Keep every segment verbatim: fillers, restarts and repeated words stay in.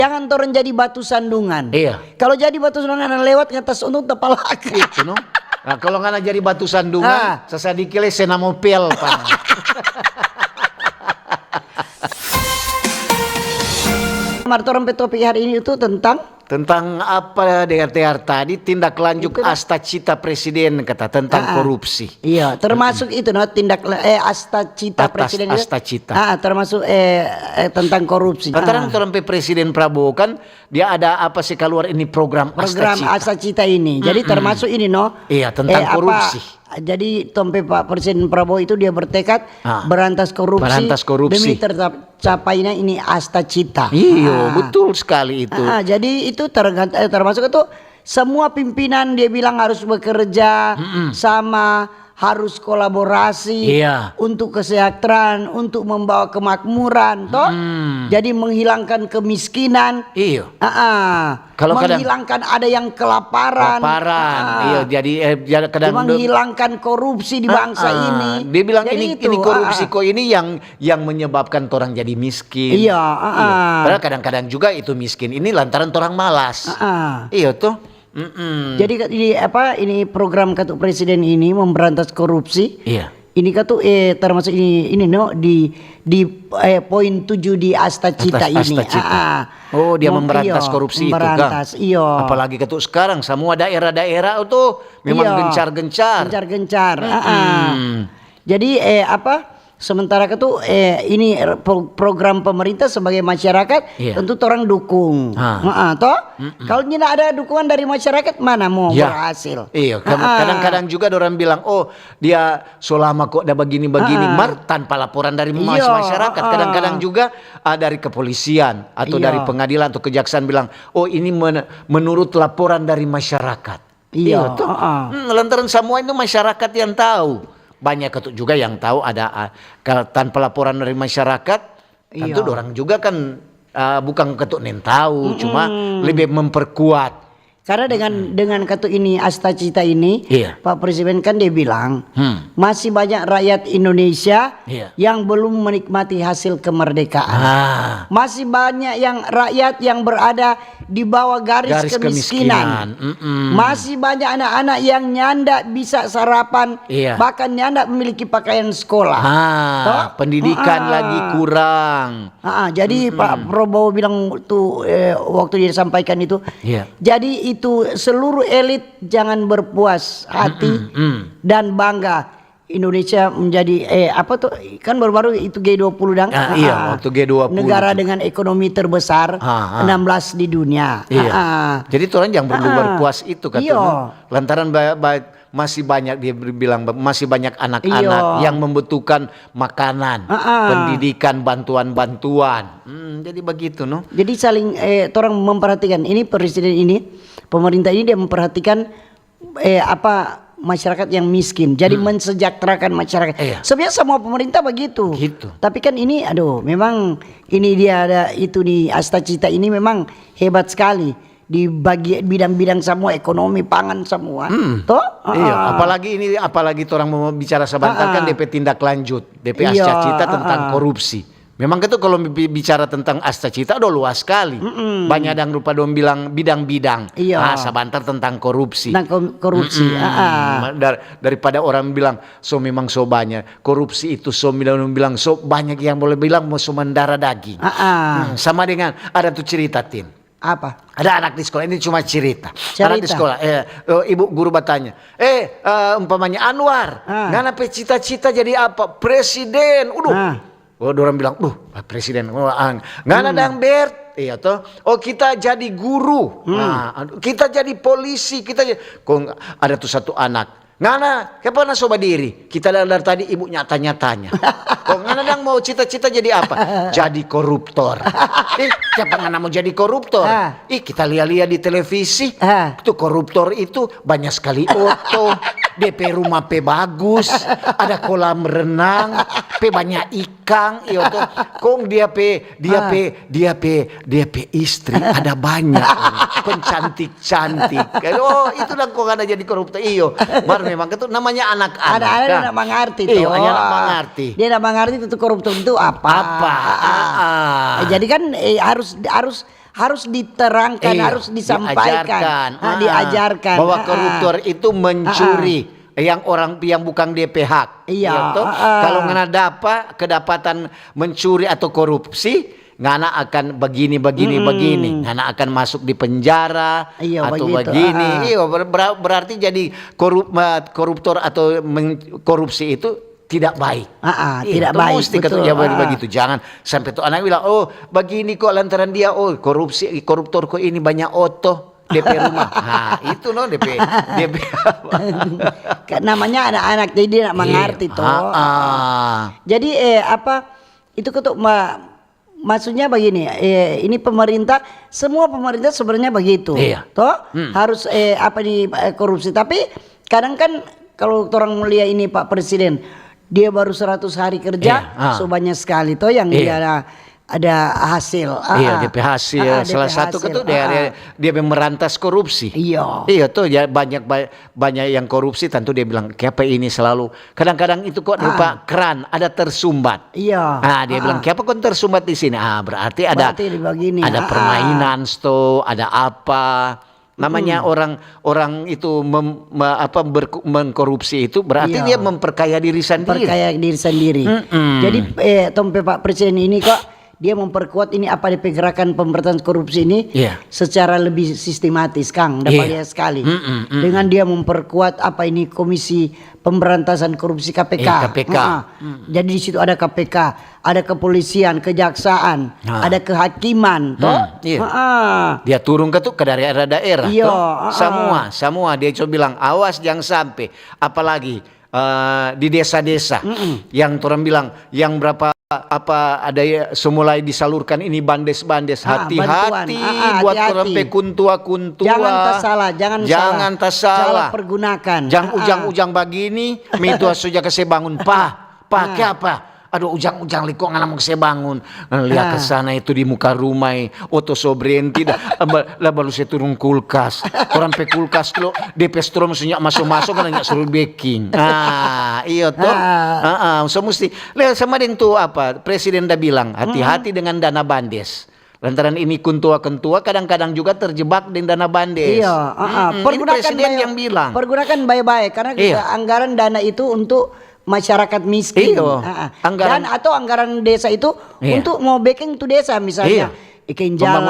Jangan torang jadi batu sandungan. Iya. Kalau jadi batu sandungan, lewat ngatas untung tapalaka. Itu, no. Nah, kalau ngana jadi batu sandungan, Ah. sesadiki lei se na mo pel, pa. Mar, torang pe topik hari ini itu tentang Tentang apa, dengar-dengar tadi, tindak lanjut Itu dah. Asta Cita Presiden, kata, tentang Ah, ah. korupsi. Iya, termasuk itu, no, tindak la-, eh, Asta Cita Atas Presiden itu. Asta Cita. Ah, termasuk, eh, eh, tentang korupsi. Lantaran Ah. torang pe Presiden Prabowo kan, dia ada apa sih, kaluar ini program Asta Program Cita. Asta Cita ini. Jadi Mm-mm. termasuk ini, no. Iya, tentang Eh, apa, korupsi. Jadi, tong pe Pak Presiden Prabowo itu dia bertekad Ah. berantas korupsi Berantas korupsi. demi tercap-, capainya ini Asta Cita. Iyo, Ah. betul sekali itu. Ah, jadi itu tergan-, eh, termasuk itu semua pimpinan dia bilang harus bekerja Mm-mm. sama, harus kolaborasi Iya. untuk kesejahteraan, untuk membawa kemakmuran, toh? Mm. Jadi menghilangkan kemiskinan. Iyo. Ah, ah. Kalau kadang Menghilangkan ada yang kelaparan. Kelaparan, Ah. iya, jadi, eh, jadi kadang Menghilangkan korupsi di bangsa Ah, ah. ini. Dia bilang Jadi ini, itu, ini korupsi ah, ah. kok ini yang, yang menyebabkan torang jadi miskin. Iya, ah, Iya. ah. Padahal kadang-kadang juga itu miskin ini lantaran torang malas. Ah, ah. Iya tuh. Mm-mm. Jadi, di apa, ini program katu presiden ini memberantas korupsi. Iya. Ini katu, eh, termasuk ini, ini, no, di, di, eh, poin tujuh di Asta Cita Atas ini. Asta Cita. Ah, ah. Oh, dia Mem-, memberantas iyo, korupsi itu, Kang? memberantas, iyo. Apalagi katu sekarang, semua daerah-daerah tuh memang Iyo. gencar-gencar. Gencar-gencar, ah, ah. Mm-mm. Jadi, eh, apa, sementara katu, eh, ini pro-, program pemerintah sebagai masyarakat, Iya. tentu torang dukung. Ah. Ah, ah, toh? Mm-mm. Kalau nyanda ada dukungan dari masyarakat, mana mo Ya. berhasil? Iya, kam-, Ah, ah. kadang-kadang juga dorang bilang, "Oh, dia so lama kok ada bagini-bagini," Ah, ah. mar tanpa laporan dari mas-, Iya, masyarakat. ah, ah. Kadang-kadang juga, ah, dari kepolisian atau Iya. dari pengadilan atau kejaksaan bilang, "Oh, ini men-, menurut laporan dari masyarakat." Iya, Iya, toh? ah, ah. Hmm, lantaran semua itu masyarakat yang tahu. Banyak itu juga yang tahu ada, ah, kalau tanpa laporan dari masyarakat, tentu Iya. dorang juga kan, ah, bukan ketuk neng tahu, Mm-mm. cuma lebih memperkuat. Karena dengan, Mm-mm. dengan katu ini Asta Cita ini, Iya. Pak Presiden kan dia bilang, Hmm. masih banyak rakyat Indonesia Iya. yang belum menikmati hasil kemerdekaan. Ah. Masih banyak yang rakyat yang berada di bawah garis Garis kemiskinan. kemiskinan. Mm-mm. Masih banyak anak-anak yang nyanda bisa sarapan, Iya. bahkan nyanda memiliki pakaian sekolah. Ah, Toh? pendidikan Ah, ah. lagi kurang. Ah, ah, jadi Mm-mm. Pak Prabowo bilang tuh, eh, waktu dia sampaikan itu, Iya. jadi itu seluruh elit jangan berpuas hati Mm-mm, mm. dan bangga Indonesia menjadi, eh, apa tuh, kan baru-baru itu G dua puluh dang? Ah, iya, Ah, waktu G dua puluh negara itu. dengan ekonomi terbesar, Ah, ah. enam belas di dunia. Iya. Ah, ah. Jadi, torang jangan perlu Ah, ah. berpuas itu, kata Iyo. no. Lantaran ba-, ba-, masih banyak, dia bilang, masih banyak anak-anak Iyo. yang membutuhkan makanan, Ah, ah. pendidikan, bantuan-bantuan. Hmm, jadi begitu, no? Jadi saling, eh, torang memperhatikan. Ini presiden ini, pemerintah ini dia memperhatikan, eh, apa, masyarakat yang miskin. Jadi Hmm. mensejahterakan masyarakat. Iya. Sebenarnya semua pemerintah begitu. Gitu. Tapi kan ini, aduh, memang ini dia ada itu di Asta Cita ini memang hebat sekali. Di bagi-, bidang-bidang semua, ekonomi, pangan semua. Hmm. Toh? Iya, Ah. apalagi ini, apalagi torang mo bicara sabantar kan Ah, ah. D P tindak lanjut, D P Asta Iya, Cita tentang ah, ah. korupsi. Memang itu kalau bi-, bicara tentang Asta Cita, aduh, luas sekali. Mm-mm. Banyak dang rupa dong bilang bidang-bidang. Iya. Ah, sabantar tentang korupsi. Tentang kom-, korupsi, Mm-mm. ah, ah. Ma-, dar-, daripada orang bilang, "So, memang so banyak. Korupsi itu so," bilang, bilang, "So banyak," yang boleh bilang, "Mo so mendara daging." Ah, ah. Hmm, sama dengan ada tu cerita, Tin. Apa? Ada anak di sekolah, ini cuma cerita. Anak di Cerita. sekolah, eh, eh, ibu guru batanya, "Eh, eh, umpamanya Anwar, Ah. ngana pe cita-cita jadi apa?" "Presiden." Uduh. Ah. Oh, dorang bilang, "Duh, presiden." Oh, ah, ngana Hmm. dang, Bert? Iya, toh. "Oh, kita jadi guru." Hmm. Nah, aduh, "kita jadi polisi, kita jadi," kong ada tuh satu anak, "Ngana, kiapa ngana so badiri?" "Kita dari, dari tadi ibu nyata-nyatanya." "Kong ngana dang mau cita-cita jadi apa?" "Jadi koruptor." "Eh, kiapa ngana mau jadi koruptor?" Ah. "Ih, kita lia-lia di televisi. Ah. Itu koruptor itu banyak sekali oto, dia pe rumah pe bagus, ada kolam renang, pe banyak ikan, iyo to. Kong dia pe, dia Ah. pe, dia pe, dia pe istri ada banyak. Kong cantik-cantik." "Oh, itu dang kong ada jadi koruptor." Iyo, mar memang itu namanya anak-anak, Ada, ada kan? Ndak mangarti Iyo, to. Hanya ndak mangarti. Dia ndak mangarti itu koruptor itu apa. Apa? Ah, ah. Ah, ah. Eh, jadi kan, eh, harus, harus Harus diterangkan, Iya, harus disampaikan, diajarkan. Ah, Ah, diajarkan. bahwa Ah, ah. Koruptor itu mencuri yang orang yang bukan D P H. Iya, Iya toh? Ah, ah. Kalau ngana dapa kedapatan mencuri atau korupsi, ngana akan begini, begini, begini. Ngana akan masuk di penjara Iya, atau begitu. begini. Ah, ah. Iya, ber- ber- berarti jadi korup, eh, koruptor atau men- korupsi itu tidak baik. Ah, ah, Iya, tidak itu baik, mesti kata betul. Jawa Ah, ah. Begitu. Jangan sampai tuh anak bilang, "Oh, begini kok lantaran dia, oh, korupsi, koruptor kok ini banyak oto D P rumah." Nah, itu no D P, D P apa? Ka- namanya anak-anak, jadi dia nggak mengerti Iya. toh. Ah, ah. Jadi eh apa itu ketuk ma- maksudnya begini, eh, ini pemerintah, semua pemerintah sebenarnya begitu, Iya. toh harus eh apa di eh, korupsi. Tapi kadang kan kalau orang melihat ini Pak Presiden, dia baru seratus hari kerja, Iya, ah. So banyak sekali toh yang Iya. dia ada, ada hasil. Ah, Iya, ah. D P hasil. Ah, ah, Salah D P satu hasil. Itu dia, Ah, ah. dia, dia memberantas korupsi. Iya. Iya tuh ya banyak ba- banyak yang korupsi tentu dia bilang, "Kenapa ini selalu?" Kadang-kadang itu kok lupa keran ada tersumbat. Iya. Ah, dia bilang, "Kenapa kau tersumbat di sini?" Ah, berarti ada Berarti di begini. ada Ah, ah. permainan sto, ada apa? Namanya orang orang itu mem- me- apa berku- mengkorupsi itu berarti Iya. Dia memperkaya diri sendiri. Perkaya diri sendiri. Jadi eh, tompe Pak Presiden ini kok dia memperkuat ini apa di pergerakan pemberantasan korupsi ini Iya. Secara lebih sistematis, Kang. Dapat Iya. Lihat sekali. Mm-mm, mm-mm. Dengan dia memperkuat apa ini Komisi Pemberantasan Korupsi K P K. Iya, K P K. Ah, ah. Jadi di situ ada K P K, ada kepolisian, kejaksaan, Ah. Ada kehakiman, toh? Hmm, iya. Ah, ah. Dia turun ke tuh ke daerah-daerah Iya, tuh. ah, ah. Semua, semua dia cuma bilang awas jangan sampai, apalagi eh, di desa-desa yang orang bilang yang berapa apa ada ya semulai disalurkan ini bandes-bandes. Ah, Hati-hati bantuan. Ah, ah, buat hati-hati. Orang pe kuntua-kuntua. Jangan tasalah, jangan salah. Jangan tasalah. Salah pergunakan. Jangan Ah, ah. Ujang-ujang bagini, mitua suja kase bangun pa, pa apa? Aduh, ujang-ujang liko ngana mo kase bangun. Lia ke sana itu di muka rumah, eh. Oto so brenti da. Lah baru se turung kulkas. Orang pe kulkas lo, depe strom so nyak maso-maso, kan nyak suruh beking. Ah, iyo to. Ah, ah, so musti. Leh sama deng tu apa, presiden da bilang, hati-hati dengan dana bandes. Lantaran ini kuntua-kuntua kadang-kadang juga terjebak deng dana bandes. Iyo, ah, ah. Mm-mm, ini presiden yang bilang. Pergunakan bae-bae karena kita anggaran dana itu untuk masyarakat miskin. Iyo, Ah, ah. Dan atau anggaran desa itu untuk mau beking tu desa misalnya. Ikan jalan,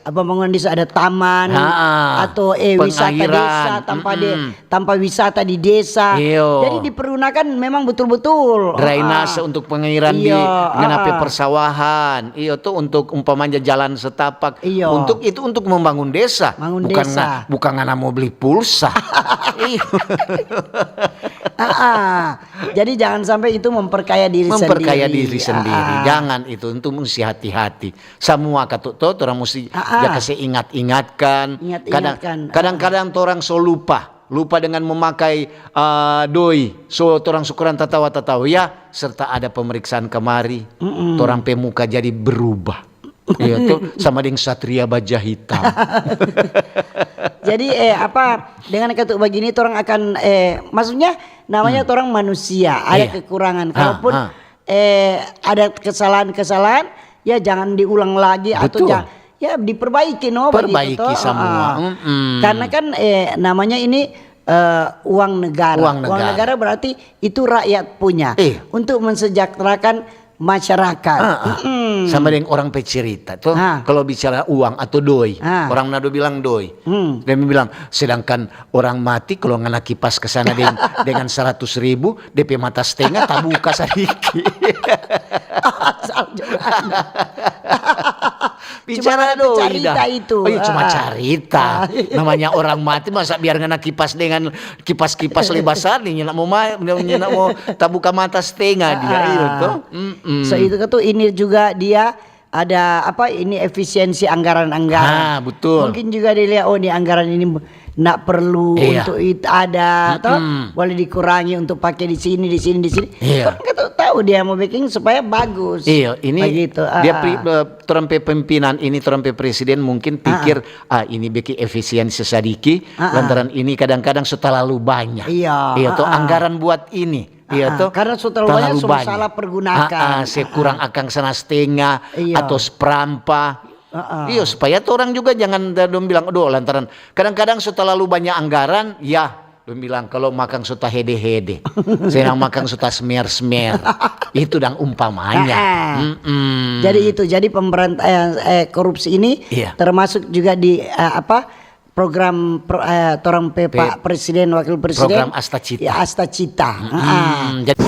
pembangunan desa, ada taman, atau eh wisata desa tanpa de, tanpa wisata di desa. Iyo. Jadi dipergunakan memang betul-betul. Drainase untuk pengairan di ngana pe persawahan. Iyo tu untuk umpamanya jalan setapak. Iyo. Untuk itu untuk membangun desa. Bukan ngana mau beli pulsa. Iyo. Ah, ah. Jadi jangan sampai itu memperkaya diri sendiri. Memperkaya diri sendiri. Jangan itu, itu musti hati-hati. Samua katu to, torang musti ja kase ingat-ingatkan. Kadang-kadang torang so lupa, lupa dengan memakai eh, doi. So torang so kurang tatawa-tatawa ya, serta ada pemeriksaan kamari, torang pe muka jadi berubah. Iya to, sama deng satria baja hitam. Jadi eh apa dengan katu bagini torang akan eh maksudnya namanya torang manusia ada kekurangan. Kalaupun eh ada kesalahan-kesalahan ya jangan diulang lagi atau jangan, ya diperbaiki no. Perbaiki semua. Karena kan eh namanya ini eh, uang negara. Uang negara berarti itu rakyat punya untuk mensejahterakan masyarakat. Sama deng orang pe cerita to. Kalau bicara uang atau doi, orang Manado bilang doi. Dia bilang, sedangkan orang mati kalau ngana kipas ke sana deng, dengan seratus ribu, depe mata stenga tabuka sadiki. Asal juga. Bicara doi dah. Itu. Oh, iya, cuma carita. Namanya orang mati masa biar ngana kipas dengan kipas-kipas lebasan nih, nyanda mau nyanda mau tabuka mata stenga dia. Iya to. So itu kan tuh ini juga dia ada apa ini efisiensi anggaran-anggaran. Ah, betul. Mungkin juga dilihat oh di anggaran ini ndak perlu untuk itu ada atau boleh dikurangi untuk pakai di sini di sini di sini. Kan kita tahu dia mau bikin supaya bagus. Iya, ini begitu. Dia torang pe pimpinan ini torang pe presiden mungkin pikir ah ini bikin efisiensi sadiki lantaran ini kadang-kadang so talalu banyak. Iya. Iya to anggaran buat ini. Iya to. Karena so talalu banyak so salah pergunakan. Se kurang akang sana stenga atau sprampa. Iyo, supaya torang juga jangan da-, dong bilang, "Aduh, lantaran kadang-kadang so talalu banya anggaran, ya," dong bilang, "Kalau makang so tahede-hede, senang makang so tasmer-smer." Itu dang umpamanya. Ah, ah. Mm-mm. Jadi itu, jadi pemberantasan eh, korupsi ini Iya. termasuk juga di eh, apa program pro- eh, torang pe Pe- Pak Presiden, Wakil Presiden. Program Asta Cita. Ya, Asta Cita. Ah. Hmm, jadi